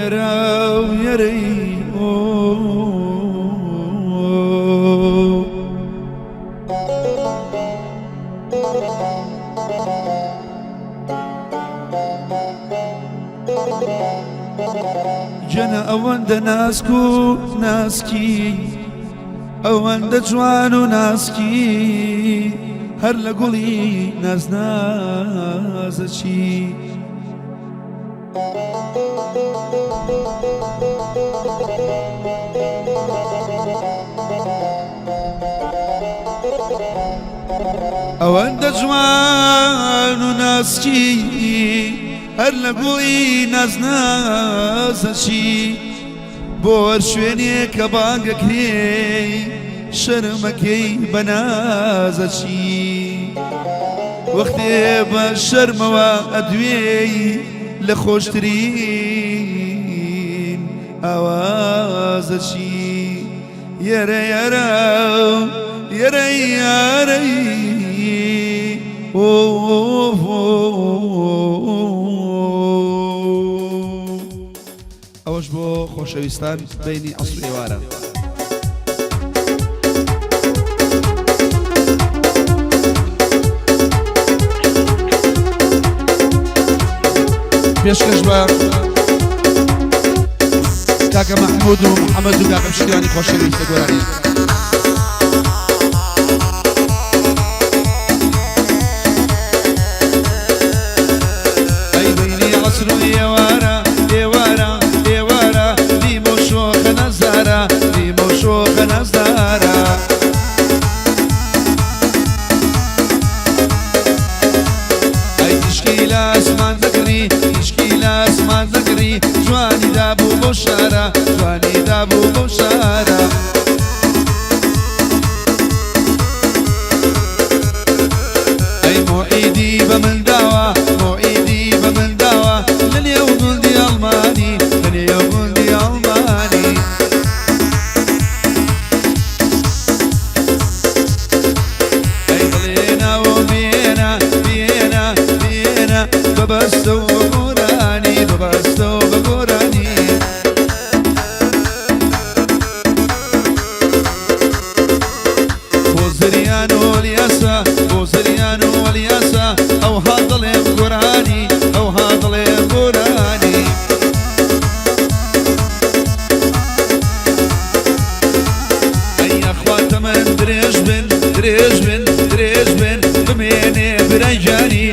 یەرە و یەرەی ئۆ. جەنە ئەوەندە ناسک و ناسکی، ئەوەندە جوان و ناسکی، هەر لە گوڵی نازنازەچی. ئەوەندە جوان و ناسکی، هەر لە گوڵی نازنازەچی. بۆ هەر شوێنێ کە بانگەکرێ، شەرمەکەی بە نازەچی. وەختێ بە شەرمەوە ئەدوێی، لە خۆشترین ئاوازەچی. یەرە یەرە یەرە یارەی ئۆ. ئەوەش بۆ خۆشەویستان بینی عەسر و ئێوارە. پێشکەش بە کاکە مەحمود و محەممەد و کاکە پشتیوانی خۆشەویستە گۆرانی. ئەی بەینی عەسر و ئێوارە، ئێوارە، ئێوارە، دیمە و شۆخە نازدارە، دیمە و شۆخە نازدارە. ئەی تیشکی لە ئاسمان دەگڕی، تیشکی لە ئاسمان دەگڕی، جوانی دابوو بەو شارە، جوانی دابوو بەو شارە. ئەی مۆعیدی بە من داوە، مۆعیدی بە من داوە، لە نێو گوندی ئەڵمانی، لە نێو گوندی ئەڵمانی. ئەی دڵێ ناوە بێنە، بێنە، بێنە، ببەستەوە بە گۆرانی، ببەستەوە بە گۆرانی. بۆ زریان و ئەلیاسا، بۆ زریان و ئەلیاسا، ئەوها دەڵێم گۆرانی، ئەوها دەڵێم گۆرانی. ئەی یاخوا تەمەن درێژ بن، درێژ بن، درێژ بن، بمێنێ برای گیانی،